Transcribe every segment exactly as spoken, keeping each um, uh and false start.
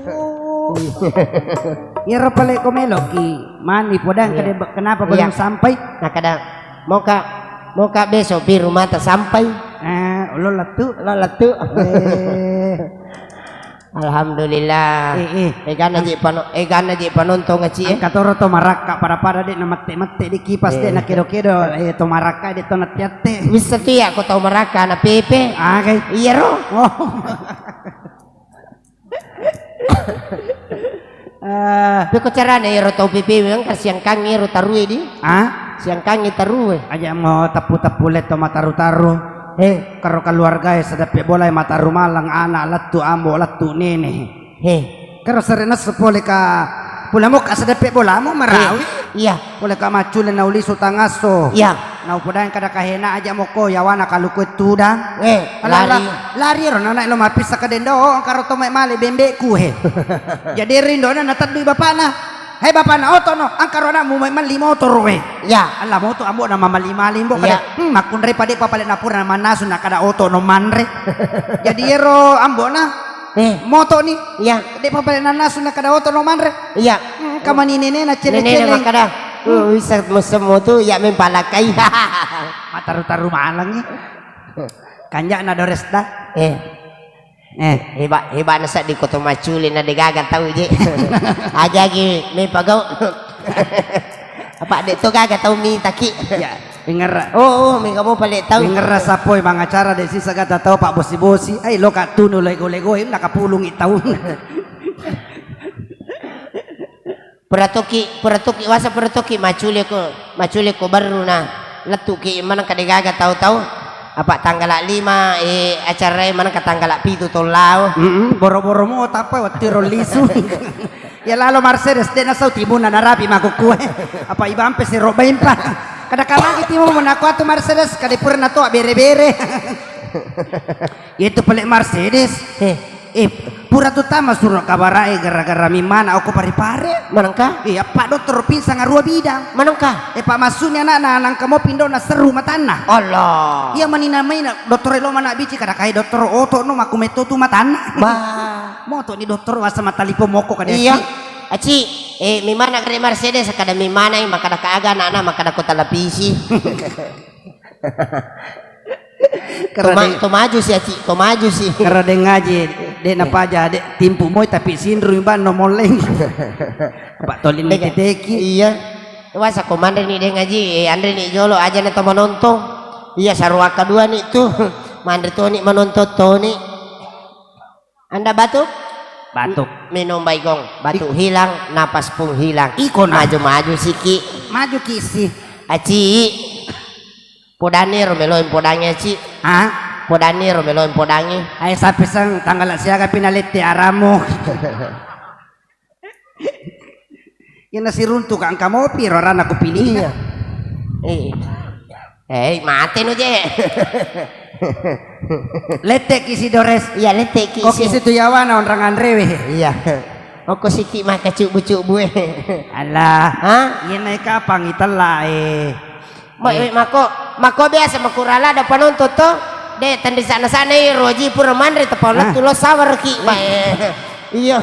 Oh. Iyaro pale ko meloki mani podang. Iya. Kade, kenapa belum sampai? Nakada, moka, moka besok biru mata sampai. Eh, lo lettu. Lo lettu. Eh. Alhamdulillah. Eh, eh. Egana je pano-, egana je panonton, Aci, eh. Engka toro to marakka pada-pada de na mette-mette di kipas de na kedo-kedo, eh, to marakka de to na tiatte. Bisa tu ya ko tau marakka na pepe. Ah, kai. Iya ro. Oh. Eh. Peko carana ero tau pepe we engka siangkangi ero tarue di? Ah? Siangkangi tarue. Aja mo tappu-tappu letto mataru-taru. Eh. Karo keluarga e sedeppe bola e mataru maleng, anak lettu, ambo lettu, nene. He. Karo sere nesso pole ka pula mokka sedeppe bolamu marawi. Iya. Pole ka maccule nauli sutangasso. Iya. Naupodang kada kahena aja mokko yawana kaluku tudang. Eh, ala-, lari. Lari ro nana lo mapissa ka dendo, oh, engka ro to mai male bembeku he. Jadi rindo na nateddui bapakna. Hai bapakna oto no, engka ro anakmu mai melli motor we. Iya. Alla moto ambo na mamali-mali mbo kada. Iya. Hmm, makkunrai pade papale napura mannasu na kada oto no manre. Jadi ero ambo na Eh. Moto ni. Iya. De papale nannasu na kada oto no manre. Iya. Hmm, kamani nene na cele-cele. Nene na makada. Hmm. Uh, bisa mesem moto ya mempalakai. Mataru-taru malang ni. Kanja na dores da. Eh. Eh. Heba, heba na saddi koto maculi na degaga tau je. Aja gi me pagau. Apa de to gaga tau mitaki. Ya. Ingerra. Oh, oh, mega mo pale tau. Ingerra sapoi mangacara de sisa gata tau pak bosi-bosi. Ai lo ka tunu lego-lego nakapulungi tau. Pura toki, pura toki wasa pura toki macule ko, macule ko baru na. Lettuki maneng ka degaga tau-tau. Apa tanggala lima, eh, acara maneng ka tanggala pitu tau lao. Mm-mm, boro-boro mo tappa watti ro lisu. Ya lalo Mercedes, de nasau timunna narapi makukkue. Apa ibampe sero baimpa. Kada kamagi timu menako atu Mercedes, kada pura nato bere-bere. Itu pele Mercedes. Eh. Eh, pura tu tama suro kabarae gara-gara mimana oko pare-pare. Manengka? Iya, Pak Dokter pinsang arua bidang. Manengka? Eh, Pak Masuni anakna nangka mo pindo na seru matanna. Allah. Iya manina maina dokter lo mana bici kada kai dokter oto no maku metto tu matanna. Bah. Moto ni dokter wasa matalipo moko kada. Iya. Aci, eh, mimana kare Mercedes kada mimana, eh, makada ka aga anak-anak makada ko televisi. Kera to ma-, deng-, to maju si aci, to maju si. Kera deng ngaji, de napaja, de timpu moi tapi sinru imban no molleng. Pak Tolin. Deng, teteki. Iya. Wasa ko manre ni deng ngaji, eh, anre ni jolo aja na to manontong. Iya, sarua kedua ni tu. Manre to ni manontong to ni. Anda batuk? Batuk. M-, minum Baygon. Batuk hilang, napas pun hilang. Iko na. Maju-maju siki. Maju kisi. Aci. Podani ro melo podangi aci. Ha? Podani ro melo podangi. Ai sapisang tanggal siaga pinalette aramu. Ina siruntu ka engka mopi ro rana ku pilih. Iya. Eh. Eh, mate no je. Letteki si Dores. Iya, letteki. Koki si. Situ yawana onrang anrewe. Iya. Oko siki maka cubu-cubu eh. Alah. Ha? Iya naik kapang itella eh. Ma-, eh, mako, mako biasa makurala ada penonton to. De tandi sana-sana eh, roji pura manre tepala tulo sawarki. Bae. Iya.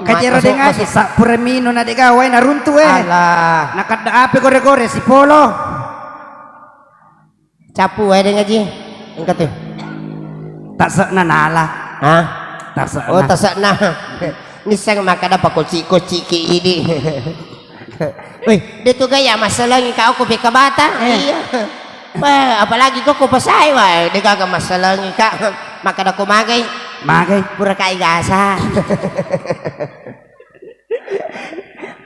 Kajero de ngaji, sa pura minu na de gawai na runtu eh. Alah. Na kadda ape gore-gore si polo. Capu wae de ngaji. Engka tu. Tasekna nala. Hah? Tasekna. Oh, tasekna. Nisseng makkada pakoci-koci ki idi. Weh, de tu gaya masalangi ka aku peka bata. Eh. Iya. Wah, apalagi koko pasai, wah, de gaga masalangi ka. Makkada ko magai. Magai. Pura kai gasa.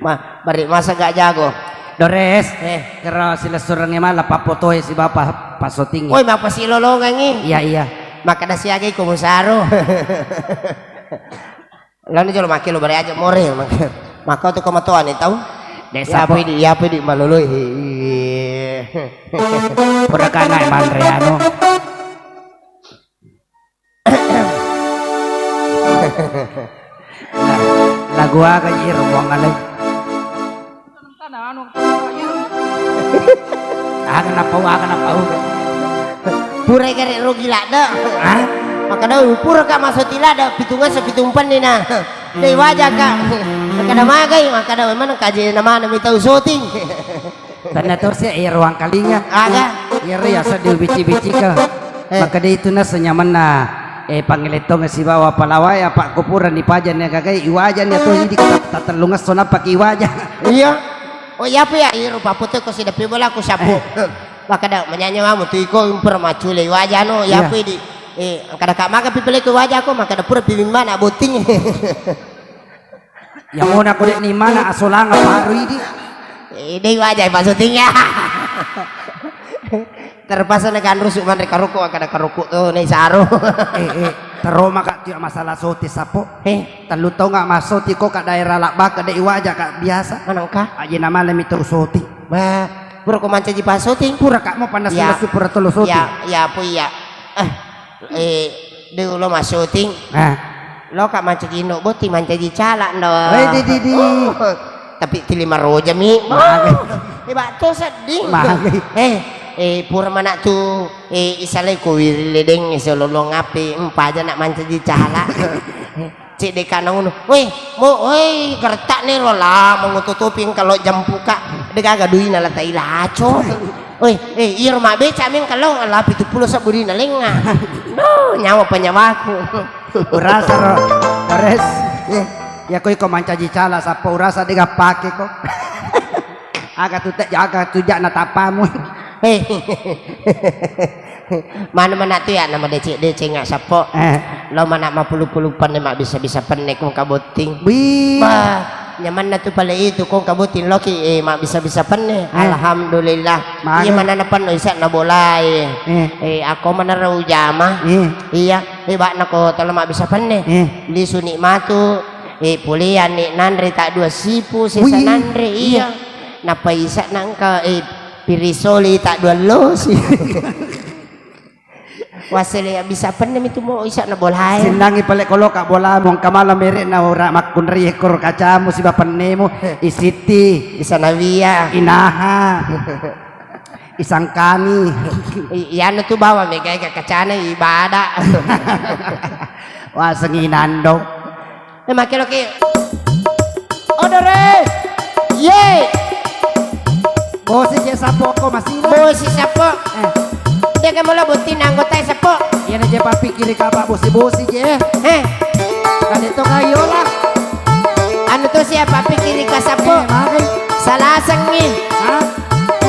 Ma-, bari masa gak jago. Dores, eh, kero silessurengnge mala pappotoe si bapa pasotingi. Woi, mapasilolongengi. Iya, iya. Makkada siagai ko musaro. Lani jolo makkelo bari aja more. Makkau tu ko matoa ni tau. Desa. Iya, po. Pidi, iya, pidi maloloi. Pura kana manre anu. Lagu aga iro Puang Alai. Aga napau, aga napau. Pura gare rugi ladde. Hah? Makkada pura ka masoti ladde, pitung asa pitung penni na. Dei waja, Kak. Makkeda magai, makkeda memang kaji namana mi tau syuting. Tenna tosi ero wangkalinga. Aga? Iyaro yaseng diubicci-biccika. Eh. Makkeda itu naseng nyamenna, eh, pangelettong sibawa palawae, apa kupurani pajanni agagai, iwajani atau idi tat-, tatellungesso nappaki iwaja. Iya. Oh, iya, apa ya, iro papote ko sidapi bola ko siapo. Eh. Makkeda manyanya mamu tu iko impor maccule iwaja no, iya. Iya. Apa idi? Eh, angkada ka maga pi pale ko iwaja ko, makkeda pura pi bimmana botting. Yamona ko de' ni mana asolanga paru idi. Eh, dei waja, Pak, syutingnya. Terpaksa na kanrusu manre karoko, kada karoko to, nei saro. Eh, eh, teroma ka tio masalah syuting sapo. Eh. Tellu taung nga masyuting ko ka daerah Labbaka de' iwaja ka biasa. Manengka? Aja namale mi tau syuting. Bah, pura ko mancaji pa syuting. Pura ka mo panas. Ya. Pura tolo syuting. Ya, ya, apa iya. Eh, Eh, de' ulo massuting. Ah. Lo ka mancaji no botting, mancaji cala no. Weh, di, di, di. Oh, tapi tilima roja mi. Mage. Eh, bak to seddi. Mage. Eh, eh, pura mana tu, eh, isalai ko wiri ledeng, eh, sololong api, empaja nak mancaji cala. Cedde ka naunu. Woi, mo, woi, gertak ni lo la, mengututupi engka lo jampuka. De' gaga duina la tai laco. Woi, eh, iro mabbeca mi engka lo la pitu pulo sebbu duina lenga. No, nyawa penyawaku. Urasa ro, Res. Eh. Ya ko iko mancaji cala sappo urasa de' gappake ko. Aga tu te-, aga tu ja na tappamu. Eh. Manu mana tu ya nama deceng-deceng nga sappo. Eh. Lo mana mapulu-pulu penne, mabbisa-bisa penne ko engka botting. Wih. Bah, nyamanna tu pale itu ko engka botting loki, eh, mabbisa-bisa penne. Eh. Alhamdulillah. Manu. Iya mana na penno isa na bolai. Eh. Eh, ako mana rau jama. Eh. Iya, eh, bak na ko tolo mabbisa penne. Eh. Lisu ni matu. Eh, pulianni nanre ta dua sipu sesa. Wih, nanre, iya. Iya. Nappa isa nangka, eh, pirisoli ta dua losi. Wasele ya bisa penne mi tu mo isa na bolae. Sinnangi pale koloka bola mo engka mala mere'na ora makkunrai ekor kacamu siba pennemu. Isiti. Isanawia. Inaha. Isangkani. I-, iyanu tu bawa mega ega kacana ibada. Wasengi nando. Eh, makkelo ki. Odore. Ye. Bosi je sappo ko masih. Bosi sappo. Eh. Dega mula botting anggota sappo. Iyana je pappikiri kapa bosi-bosi je. Eh. Kade to kayola. Anu to siapa pikiri ka sappo. Eh, magai. Salasengngi. Hah?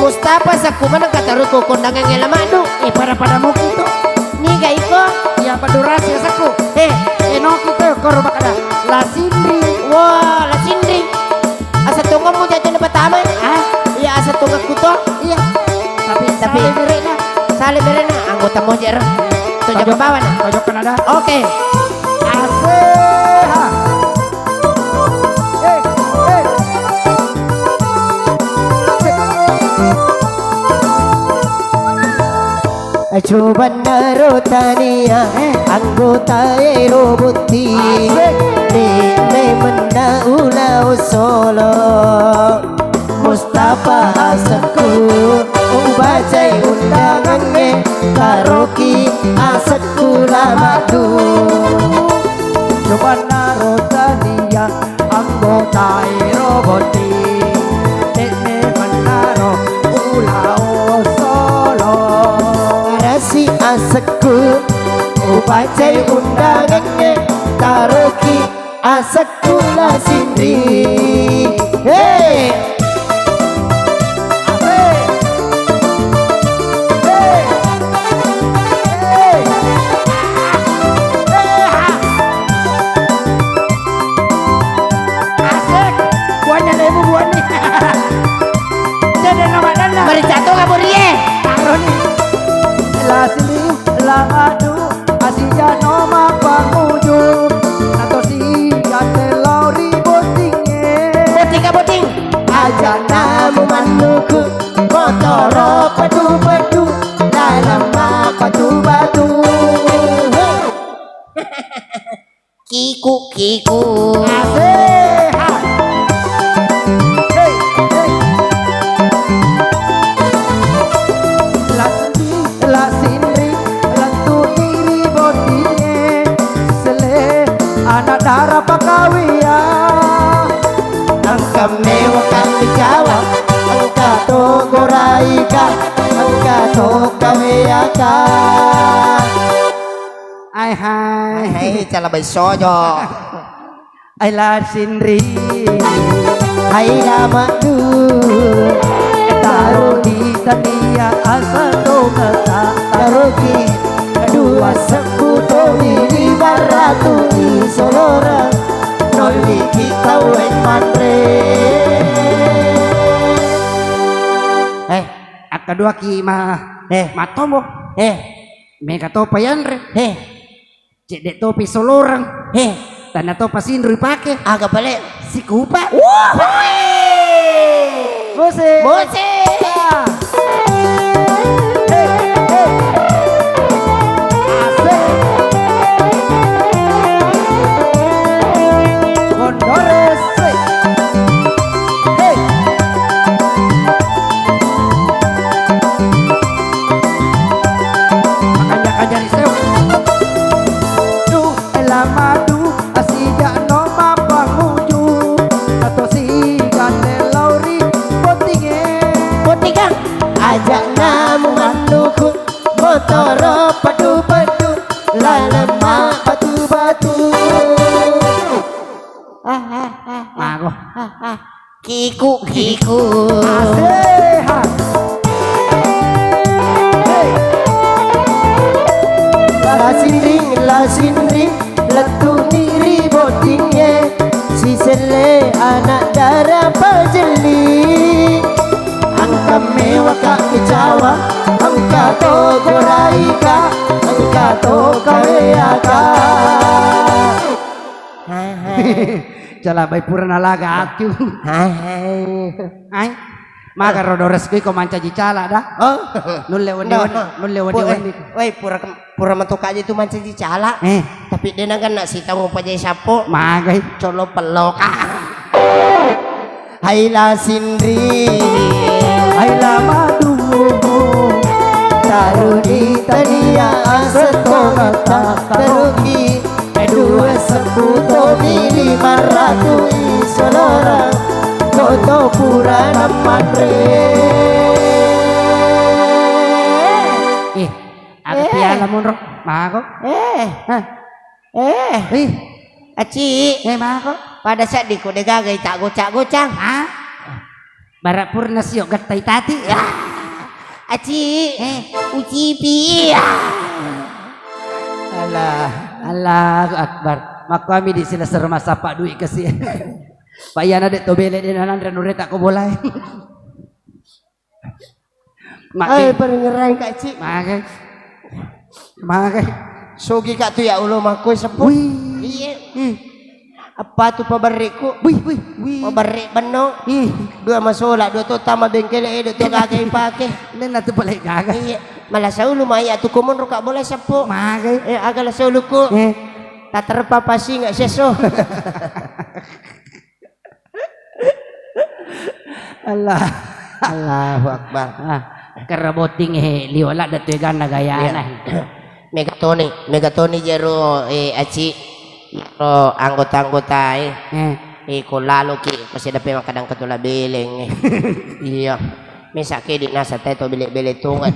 Mustafa sakku maneng kataruku kondangan ngela madu. Eh, pada-pada moki to. Niga iko? Iya, padurasi ya sakku. Eh. Eh, noki to, koro bakada. La Sindri. Wah, La Sindri. Asa tongommu jajana pertama. Hah? Iya, asa tongokku to. Iya. Tapi, tapi sale bere'na. Sale bere'na, anggota mojer. To jago bawa na. Pojok kan ada. Oke. Asik. Ha. Eh, eh. Cobannaro tania, eh, anggota ero botting. Asik. Ni-, memenna ulao solo. Mustafa asekku, ubacai undangangnge, taroki asekku la maddu. Cobannaro tania, anggota ero botting, de'ne mennaro ulao solo. Arasi asekku, ubacai undangangnge, taroki asekku La Sindri. Hei. Asik. Hei. Hei. Hei, ha. Asik. Buahnya lebu, buahnya. Jadi nama dana. Merica tu kamu rie. Taruh nih. La Sindri, la madu. Asijano mappamuju, natosi atellau ri bottingnge. Botting ka botting? Ajanna mumannuku, motoro pedu-pedu, laleng mappatu-batu. Kiku-kiku. Asik. Hei, hei. La Sindri, la Sindri, lettu iri bottingnge. Selle, anak dara pakawi Toka weaka. Ai hai. Hai, cala bai sojo. Ai la sinri. Hai la madu. Taro di tania asa tongata. Taroki dua sebbu tomi di baratu di solora. Noliki tau e manre. Eh, akkaduaki ma, eh, mattombo. Eh. Mega topa yanre. Eh. Cedde topi solorang. Eh. Tanna topa sinru ipake. Aga pale. Sikupa. Wah. Musik. Musik. Ah. Hei, hei. Asik. Gondores. Hei. Hei. Makanja-kanja ri seo. Du, ela madu, asija'no mappanguju. Atau si gande lauri bottinge. Bottingang. Aja'na mumannuku, motoro peddu-peddu, laleng mabbatu-batu. Ah, ah, ah, ah. Mago. Ah, ah. Kiku, kiku. Asik. Hei. La sinring, la sinring, lettu'ni ri bottingnge. Siselle anak dara pajelli. Engka mewaka kicawa, engka to goraika, engka to kaweaka. Hai, hai. Cala bai pura nalaga atu. Hai, hai. Ai, maga ro doresku iko mancaji cala da. Oh. Nulle wenni-wenni, nulle wenni-wenni. Woi, pura, pura matoka aja tu mancaji cala. Eh. Tapi de naganna sitaung upajai sappo. Magai. Colo pelok. Hai la sinri, hai la madu, taru di tania asetto mata taruki, dua sebbu tomi lima ratu isolora, toto pura namanre. Eh, aga piala monro, mago? Eh. Hah? Eh. Ih. Aci. Eh, mako. Pada seddi ko de gaga ita gocak-gocang. Ah? Bara purna sio gettai tati. Ah. Aci. Eh. Ucipi. Ah. Allah. Allahu Akbar. Makko ami di sila serma sapa duit kasi. Pak Yana dek to bele de nanre nureta ko bolai. Ai, paringerang, Kak Cik. Magai. Magai. Sogi, Kak, tu ya Allah, makoi seppu. Wih. Iya. Ih. Apa tu pabarrekku? Wih, wih, wih. Pabarrek benno. Ih. Dua masola, dua to tama bengkele, eh, dua to gaga ipake. Nenna tu balik gaga. Iya. Malah saulu mai atu komonro, Kak, boleh seppu. Magai. Eh, aga la sauluku. Eh. Taterpa pasi nggak seso. Allah. Allahu Akbar. Ah, kera botting, eh, liwala datu eganna gayana. Iya. Megatoni, megatoni jero, eh, aci, ro anggota-anggota, eh. Eh. Eh, ko laloki, ko sedape makkadang katola beleng, eh. Iya. Mesake di nasa te to bele-bele tunga.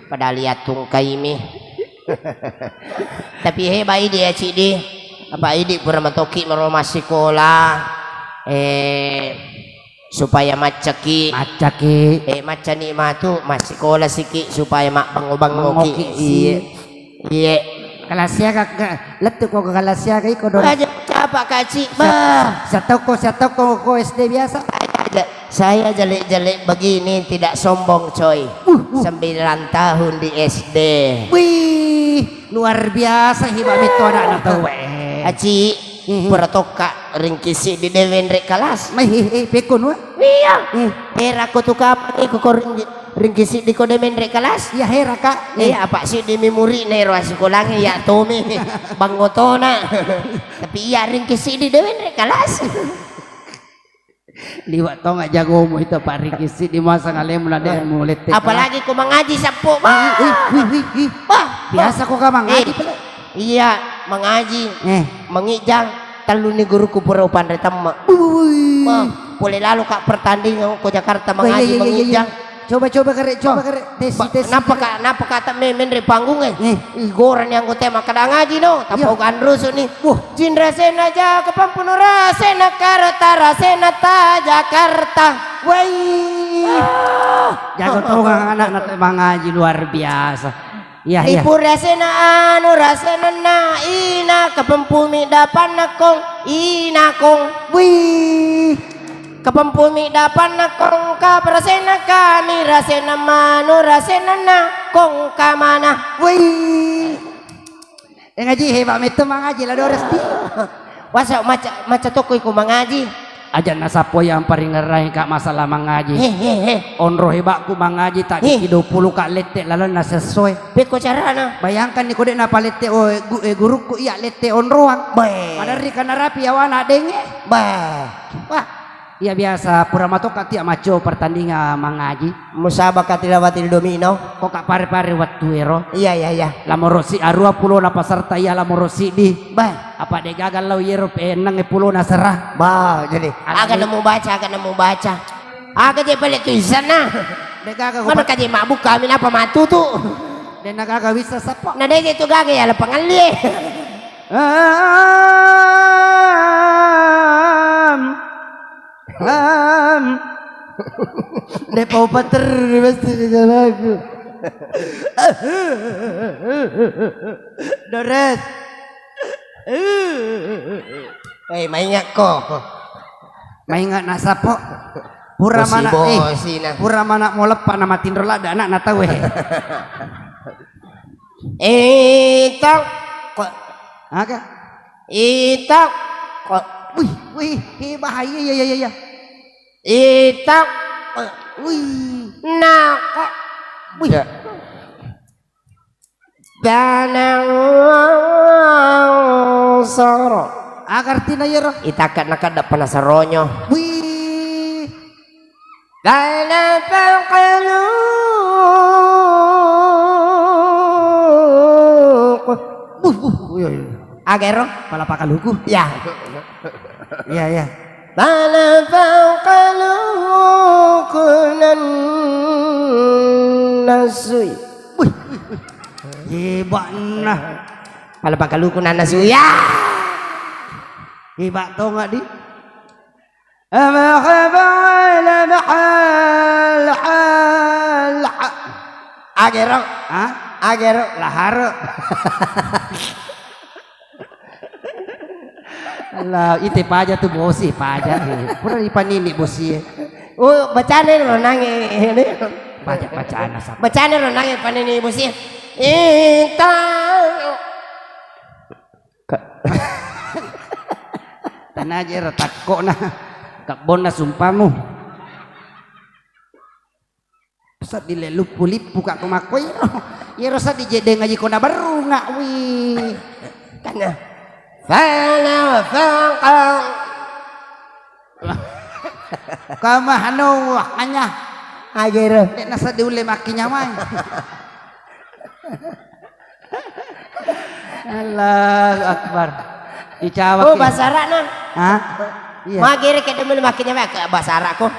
Padahal iya tungkaimi. Tapi heba idi ya, Cik, di. Apa idi pura matoki maro massikola. Eh, supaya maccaki. Maccaki. Eh, maccani matu, massikola siki supaya mabbango-bangoki. Bangoki, si. Iye. Iye. Kelas siaga ke, lettu ko ke kelas siaga iko, Don? Aja capa, Kak Cik. Sa-, bah. Satoko, satoko ko S D biasa. Aja. Saya jelek-jelek begini tidak sombong, coy. Uh, uh. Sembilan tahun di S D. Wih, luar biasa, hebat betul anak tau, eh. Aci, mhm, pura tokka ringkisi di dewenre kelas. Mai, eh, eh, pekon, wah. Iya. Eh. Era ko tu kapang iko ko ring-, ringkisi di ko dewenre kelas. Iya, hera, Kak. Eh. Iya, apa sih di memori nero asikolangi ya, Tommy. Bangotona. Tapi iya ringkisi di dewenre kelas. Liwa' tonga jagomu itu, Pak Riki, siddi masang alemu na de' mulette. Apalagi ko mangaji seppu, bah. Ih, ih, ih, ih, ih. Bah, biasa ko ka mangaji, eh, pale. Iya, mangaji. Eh. Mangijang, telluni guruku pura upanre temme. Wih. Bah, pole lalo ka pertandingan ko Jakarta mangaji, iya, iya, iya, iya, mangijang. Coba-coba kare, coba kare. Tesi, tesi. Nappa ka, nappa ka ta me-, menre panggung e. Eh. Igorani anggota makkeda ngaji no, tappa uganrusu ni. Wah. Jin rasena ja, kapampuno rasena karta, rasena ta Jakarta. Wai. Jago tongang anak na mangaji luar biasa. Iya, iya. Ibu rasena anu, rasena na ina, kapempumi dapanna kong, ina kong. Wih. Kapempumi dapanna kong, kaparasena kami, rasena manu, rasena na kong kamana. Wih. Eh, ngaji hebat metto mangaji la Dores di. Wasa maca, maca tokko iko mangaji. Aja nasappo yang paringerai ka masalah mangaji. He, he, he. Onro hebakku mangaji tak He. Dua puluh ka lette lalenna sesuai. Pekko carana? Bayangkan ni kode napa lette, oh, gu-, eh, gurukku iya lette onroang. Bae. Maderri kana rapi yawana denge. Bae. Wah. Iya biasa pura matokka tia maco pertandingan mangaji. Musabaqatil lawatil domino. Ko ka pare-pare wettu ero. Iya, iya, iya. Lamoro si arua pulona pasarta iya lamoro siddi. Bah. Apa de gaga lao iyero pe enneng pulona serah. Bah, jadi. Alami. Aga nemu baca, aga nemu baca. Aga je pale tulisanna. De gaga ko mana pa- kaje mabuk kami napa matutu. De na gaga wissa sappo. Na de je tu gaga ya la pangallie. Am. Am. De pau paterri pasti ke jamaku. Dores. Hei, maingatko. Maingat nasappo. Pura mana, eh, bosi-bosi na. Pura mana mau lepak nama tindro lada anak na tahu, eh. Itak. Kok. Aga? Itak. Kok. Wih, wih, eh, bahaya, ya, ya, ya, ya. Itak. Wih. Nakok. Wih. Ya. Tanang soro. Aga artina iyaro? Itakka nakadda panasaronyo. Wih. Pala pakaluku. Buh, buh, iya, iya. Agero? Pala pakaluku? Ya. Iya, iya. Pala pakaluku nan nasui. Wih, wih, wih. Hebatna. Pala pakaluku nan nasui. Ya. Hebat tonga di. Agero. Hah? Agero. Laharo. Lah, ite paja tu bosi, paja. Pura dipanini bosi. Oh, bacane ro nange. Baca, bacana sapa? Bacane ro nange panini bosi. Ita. Ka-, tanaje ro takkona, kabbonna sumpamu. Seddi le luppu-lippu ka ko makko iro. Iro seddi jedde ngaji ko na berru nga wi. Tanya. Fala faqa. Kamahano wakanya. Agero. Dek nasa diule maki nyamai. Allahu Akbar. Dicawa. Oh, ki. Bahasa Arab, Nang. Hah? Iya. Magere ke demen makinya wae ke bahasa Arab ko.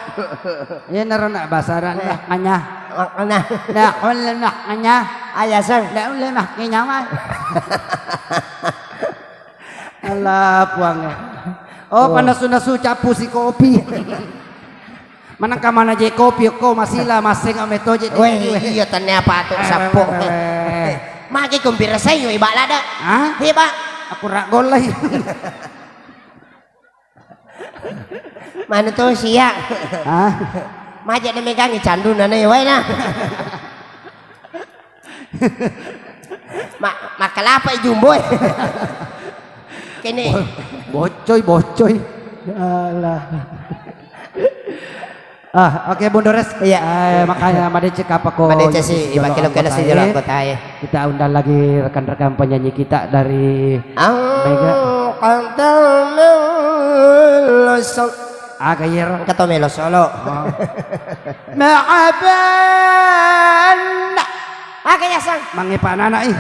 Iya, naro nak bahasa Arab, eh, nah, makanya. Makanya. Nah, oleh makanya. Ayah, Sang. Nah, oleh makanya, Mang. Allah, Puang. Oh, oh. Panasu-nasu capu si kopi. Manengka mana je kopi ko masila maseng ame toje. Weh, iya, tenne apa tu sappo. Eh, eh, eh. Magi kumpir sayo iba lada. Hah? Iba. Aku rak golai. Mana tu sia? Hah? Maja na megangi candu nana ya wae na. Ma-, makalapa i jumbo e. Kene. Bo-, bocoi, bocoi. Ya Allah. Ah, oke, Bung Dores. Iya. Eh, makanya madeceng apa ko. Madeceng si, jolo-jolo imakelo-kelo si anggota jolo e. Anggota e. Kita undang lagi rekan-rekan penyanyi kita dari Mega. Angkata melo solo. Aga iyaro? Engka to melo solo. Oh. Ma'aban. Aga ya, Sang? Mangepa anak, ih.